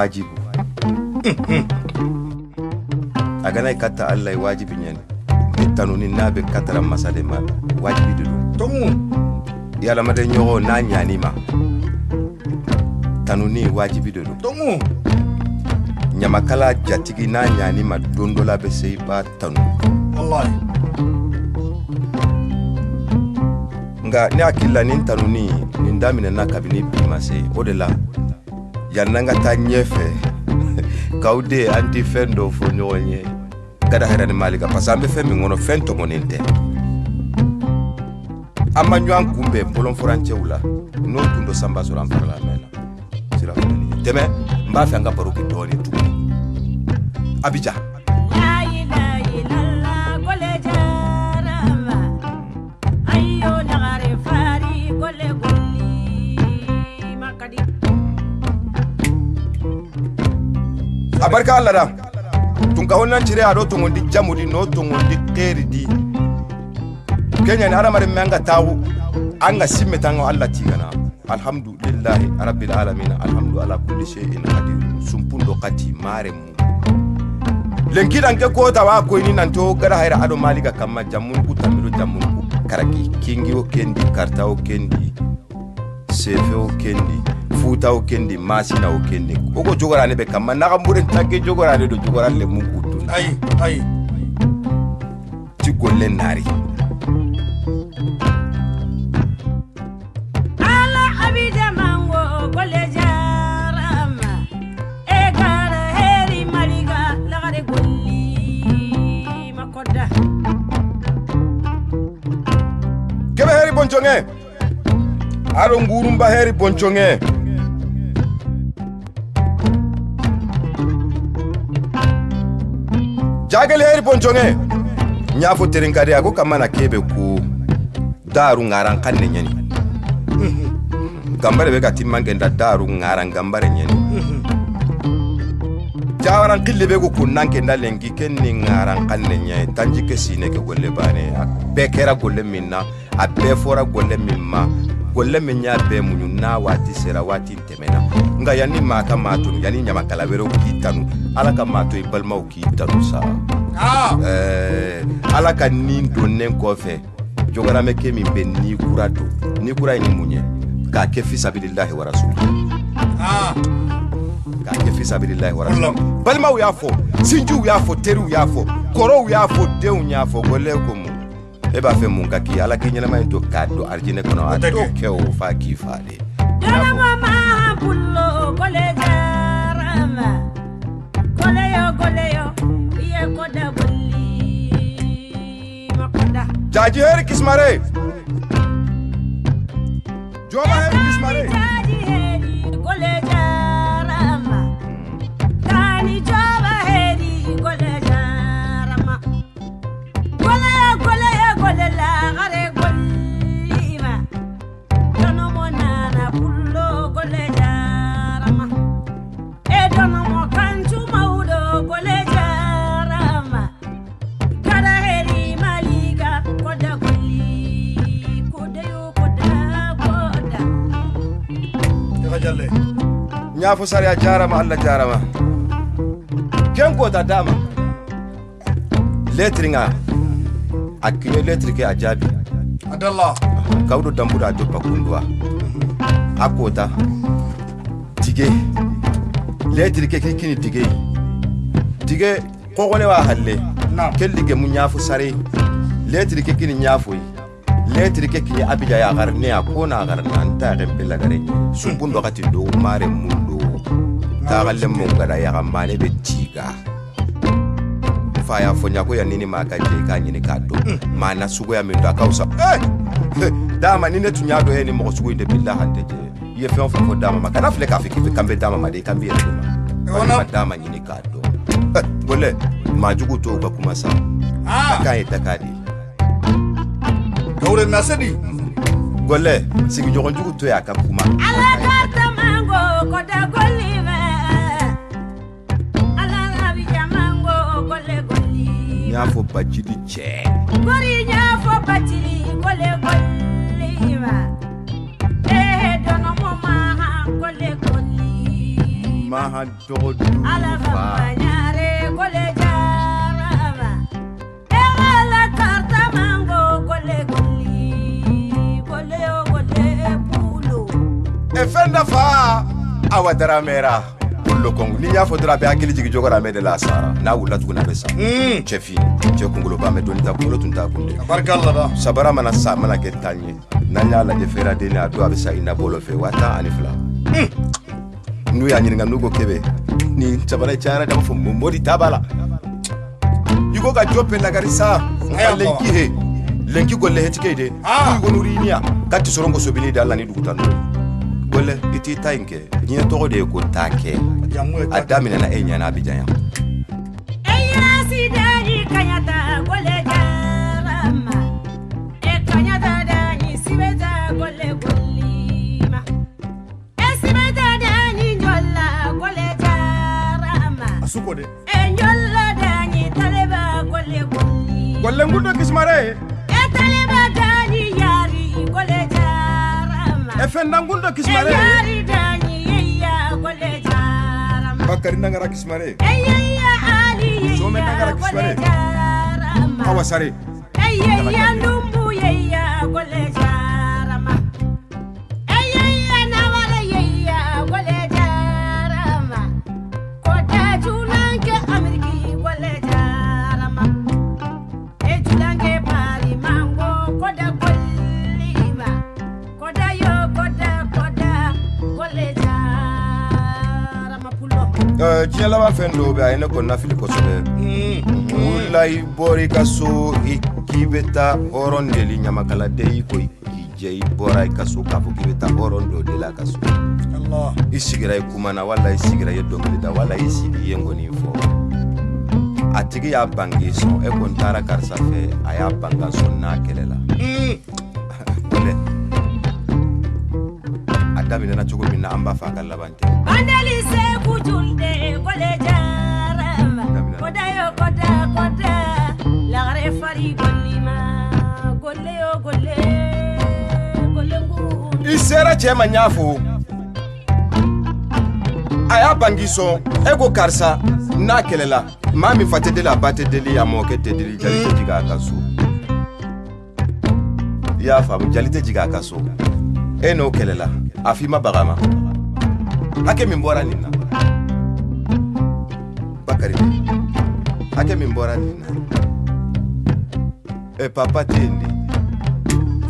Wajibu. A gana katta Allah wajibi ɲani. Ni tanuni n'a bɛ katara masa de ma wajibi de don. Tongu. Yalamaden ɲɔgɔn n'a ɲani ma. Tanuni wajibi de don. Tongu. Ɲamakala jatigi n'a ɲani ma don dɔ la bɛ se i b'a tanu. Wallahi. Nka ne hakili la nin tanuni nin daminɛna kabini bi ma se o de la yanni an ka taa ɲɛfɛ k'aw den an tɛ fɛn dɔ fɔ ɲɔgɔn ye gada hɛrɛ ni malika parce que an bɛ fɛn min kɔnɔ fɛn tɔmɔnen tɛ an ma ɲɔgɔn kunbɛn bɔlɔnfurancɛw la n'o tun don sanba sɔrɔ an farala mɛn na sira filɛ nin ye tɛmɛ n b'a fɛ an ka baro kɛ dɔɔnin tuguni Abidjan. A barika Allah da tun ka wannan cire a do tongondi jamudi no tongondi keri di kenya ni hadamaden me an ka taawu an ka simme tan Allah tigana alhamdulillahi rabbil alamin alhamdu ala kulli shay'in qadir sumpundo kati mare mu lenkidan ke kota wa ko ni nanto gara hayra ado malika kamma jamun ku tamiro jamun ku karaki kingi o kendi karta o kendi sefe o kendi futa o kendi masina o kendi ogo jogorane be kamma naga muren tanke jogorane do jogorane mun kutu ayi ayi ti golle nari ala abida mango golle jarama e gara heri mariga lagare golli makoda kebe heri bonchonge aro ngurumba heri bonchonge jagel heri bonchonge nyafo terinkade ako kamana kebe ku daru ngaran kanne nyeni gambare be ka timmangenda daru ngaran gambare nyeni jawaran kille be ko kunnankenda lengi kenni ngaran kanne nye tanji ke sine ke golle bane a be kera golle minna a be fora golle mimma golle min nya be munyu na waati sera waati tɛmɛna nka yanni maa ka maa tunu yanni ɲamakala wɛrɛw k'i tanu ala ka maa to i balimaw k'i tanu sa ala ka nin donnen kɔfɛ jogaramɛ ke min bɛ ni kura don ni kura ye ni mun ye k'a kɛ fisabililahi wa rasuli k'a kɛ fisabililahi wa rasuli balimaw y'a fɔ sinjiw y'a fɔ teriw y'a fɔ kɔrɔw y'a fɔ denw y'a fɔ golle ko mun e b'a fɛ mun ka k'i ala k'i ɲɛnama in to k'a don arijinɛ kɔnɔ a t'o kɛ o fa k'i fa de. Jaji heri kismare Joma heri kismare Jaji heri gole jarama Tani joma heri gole jarama Gole gole gole la gare golima Dono mo nana pullo gole jarama E dono mo kanchu maudo gole jarama Gara heri malika koda golli koda yo koda koda Jalle Nyafo sariya jarama Allah jarama Ken kota dama Lettre nga a kinyo lettre ke a jaabi Adallah Kawdo dambuda joppa kundwa a kota tige lettre ke kini tige tige kokone wa halle kelli ge mu nyafo sare lettre ke kini nyafo lettre ke kini abija ya garne a kona garna anta rempela gare sumbundo kati do mare mundo tagalle mo ngada ya mane be tiga fa ya fonya ko ya nini maka je ka nyini ka do mana sugo ya min do akausa dama ni ne tunya do he ni mo sugo inde billahi hante je ye fen fo fo dama maka na fle ka fi kambe dama ma de kambe ya ma dama nyini ka do gole majugu to ka kuma sa ka ye takadi Gawre nasedi gole sigi nyogon jugu to ya ka kuma ala ka tamango ko da golli ala rabi jamango gole golli nyafo bajili che gori nyafo bajili gole golli ma eh dono mo ma gole golli Mahan dɔgɔ duuru Ala fa. Famanyare gole jarama. E ala karta mango gole goli gole o gole pulo. E fɛn da fa awa daramɛra pullo kɔngu n'i y'a fɔ dɔrɔn a bɛ hakili jigin jɔgɔramɛ de la a sara n'a wulila tuguni a bɛ sa. Cɛfin cɛ kunkoloba mɛ dɔnni ta kunkolo tun t'a kun dɛ. Barikalla da. Sabara mana sa mana kɛ tan ye n'an y'a lajɛ fɛrɛden a don a bɛ sa i nabolo fɛ 12,000. N'u y'a ɲininka n'u ko kebe ni sabara cayara d'a b'a fɔ modi ta b'a la i ko ka jɔ pe lagari sa nka lenki he lenki golle hetike de Ah. i ko nurinia ka ti sɔrɔ ngosobili da la ni dugu tan golle i t'i ta in kɛ diɲɛ tɔgɔ de ye ko ta kɛ. Jamu ye A daminɛna e ɲɛna a bɛ janya. Eya sidani kanyata gole jarama. E kanyata dani sibeta gole golima. E sibeta dani njolla gole jarama. A suko de. E njolla dani taleba gole golima. Golle ngundo kismare. E taleba dani yari gole jarama. E fenda ngundo E kismare. yari dani yeya gole jarama. Bakari nangara kismare. E yeya ali Some nangara yeya gole kismare. jarama. Awa sare. Eyeyya ndumbu yeyya gole jarama. Eyeyya nawara yeyya gole jarama. Kota julanke Ameriki gole jarama. E julanke Pari mango koda golima. Koda yo koda koda gole jarama pulo. Diɲɛ laban fɛn dɔw bɛ a ye ne kɔni nafili kosɛbɛ. Wula i bɔra i ka so i k'i bɛ taa hɔrɔn deli ɲamakaladen i ko k'i jɛ i bɔra i ka so k'a fɔ k'i bɛ taa hɔrɔn dɔ deli a ka so. Allah. I sigira i kumana wala i sigira i ye dɔnkili da wala i sigi i ye ŋɔni fɔ. A tigi y'a ban k'i sɔn e ko n taara karisa fɛ a y'a ban ka sɔn n'a kɛlɛ la. Wale a daminɛna cogo min na an b'a fɔ a ka laban tɛ. Bandali seku julde gole jarama. Koda yo koda koda lagare fari golima golle yo golle golle ngu. I sera cɛ ma ɲa fo a y'a bangi sɔn e ko karisa n'a kɛlɛla maa min fa tɛ deli a ba tɛ deli a mɔkɛ tɛ deli jali tɛ jigin a ka so. I y'a faamu jali tɛ jigin a ka so e n'o kɛlɛla a f'i ma baga ma hakɛ min bɔra nin na Bakari dɛ hakɛ min bɔra nin na ɛ papa tɛ yen de.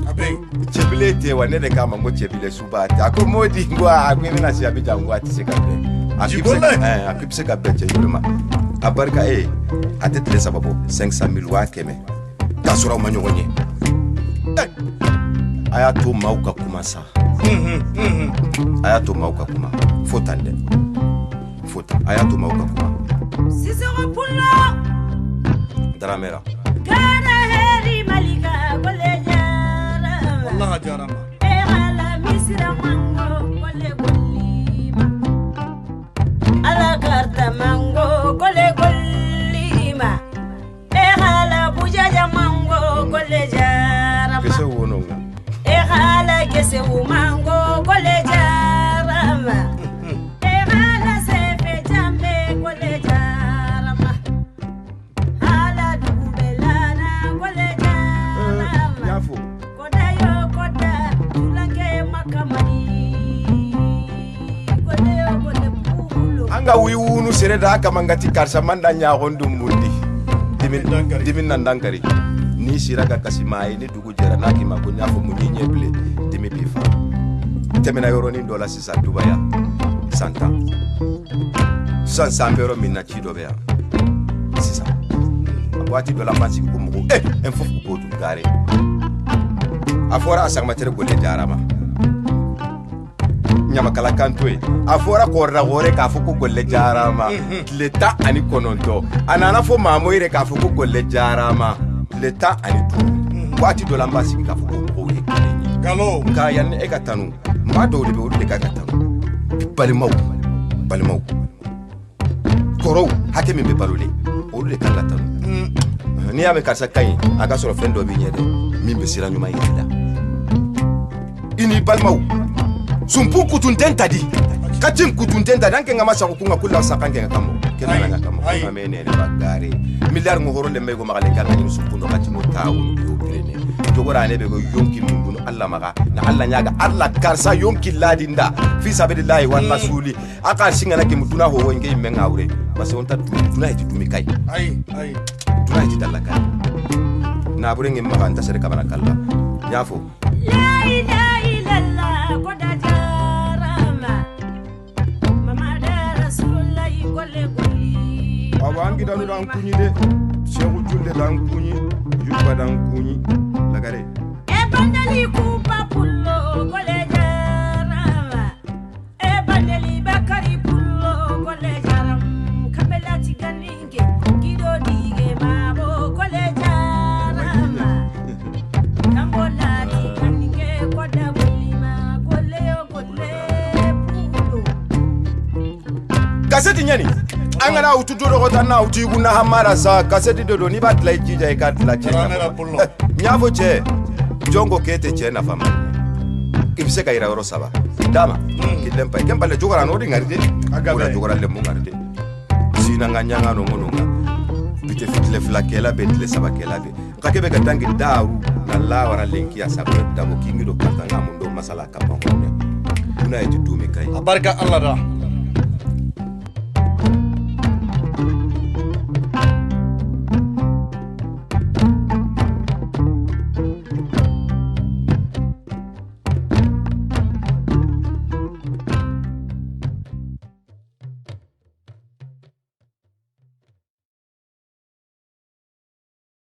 A bɛ yen. Cɛbilen tɛ wa ne de k'a ma n ko cɛbilen suba tɛ a ko Modi n ko a ko i bɛna se Abijan n ko a tɛ se ka bɛn a k'i bɛ se Jibola. A k'i bɛ se ka bɛn cɛ joli ma a barika e a tɛ tile saba bɔ 500 000 100,000 k'a sɔrɔ aw ma ɲɔgɔn ye. A y'a to maaw ka kuma sa. A y'a to maaw ka kuma fo tan dɛ fo tan a y'a to maaw ka kuma. Sisoko pullo Daramɛra. Gara heri malika gole jarama. Wallahi jarama. E ala misira mango gole golima. Ala karta mango gole golima. E ala bujaja mango gole jarama. Gese wono nga. E ala gese mango gole jarama. E ala sefe jambe gole jarama. Ala dubelana gole jarama. Y'a fo. Koda yo koda tulanke makamani gole yo gole pulo. An ka wuyu sere da kama n ka ti karisa man da ɲagon dun mundi dimin Dankari. Dimin na dankari n'i sera ka kasi maa ye ni dugu jɛra n'a k'i ma ko n y'a fɔ mun y'i ɲɛ bilen dimi b'i fa tɛmɛna yɔrɔnin dɔ la sisan Dubaya san 10 sisan san bɛ yɔrɔ min na ci dɔ bɛ yan sisan waati dɔ la an b'an sigi ko mɔgɔw n fo k'o tun gare a fɔra a sagamatere gole jara ma ɲamakala kan to yen a fɔra kɔrɔdagɔrɛ k'a fɔ ko gole jara ma tile 19 a nana fɔ maamu yɛrɛ k'a fɔ ko gole jara ma tile 15 waati dɔ la an b'a sigi k'a fɔ ko mɔgɔw ye kelen ye. Galo. Nka yanni e ka tanu maa dɔw de bɛ olu de kan ka tanu balimaw balimaw kɔrɔw hakɛ min bɛ balolen olu de kan ka tanu. N'i y'a mɛn karisa ka ɲi a ka sɔrɔ fɛn dɔ b'i ɲɛ dɛ min bɛ sira ɲuman yir'i la i n'i balimaw sunpu kutunden ta di Katim kutuntenta dan kenga masa kunga kula sakan kenga kamo kenga nga kamo amene ne bagare milliard ngoro le mego magale kala ni sukundo katimo tawu yo pirene jogora ne be go yonki mundu Allah maga na Allah nyaga Allah karsa yonki ladinda fi sabilillahi wal rasuli aka singa na ke mutuna ho nge menga awre parce on ta duna iti dumi kai ai ai duna iti dalaka na bure ngi maga anta sere kabana kala nyafo la ilaha illallah koda jarama mama da rasulullahi golle golli awangi danu dan kunyi de shehu julde dan kunyi juba dan kunyi lagare e bandali kumba pullo golle jarama e bandali bakari pullo golle jaram kabela tiganinge gido dige mabo golle jarama tambola tiganinge koda bulima golle yo golle pullo kaseti nyani angana utu dodo kota na utu iguna hamara sa kaseti dodo ni batla ijija ikatla che nyafo che jongo kete che na fama ibse kaira oro saba dama kilempa kempa le jogora no dingaride ora jogora le mungaride sina nganyanga no ngononga bite fitle flakela betle saba kela be ngakebe katangi daru na lawara linki ya saba dabo kingido katanga mundo masala kapangone una eti dumi kai abarka Allah da.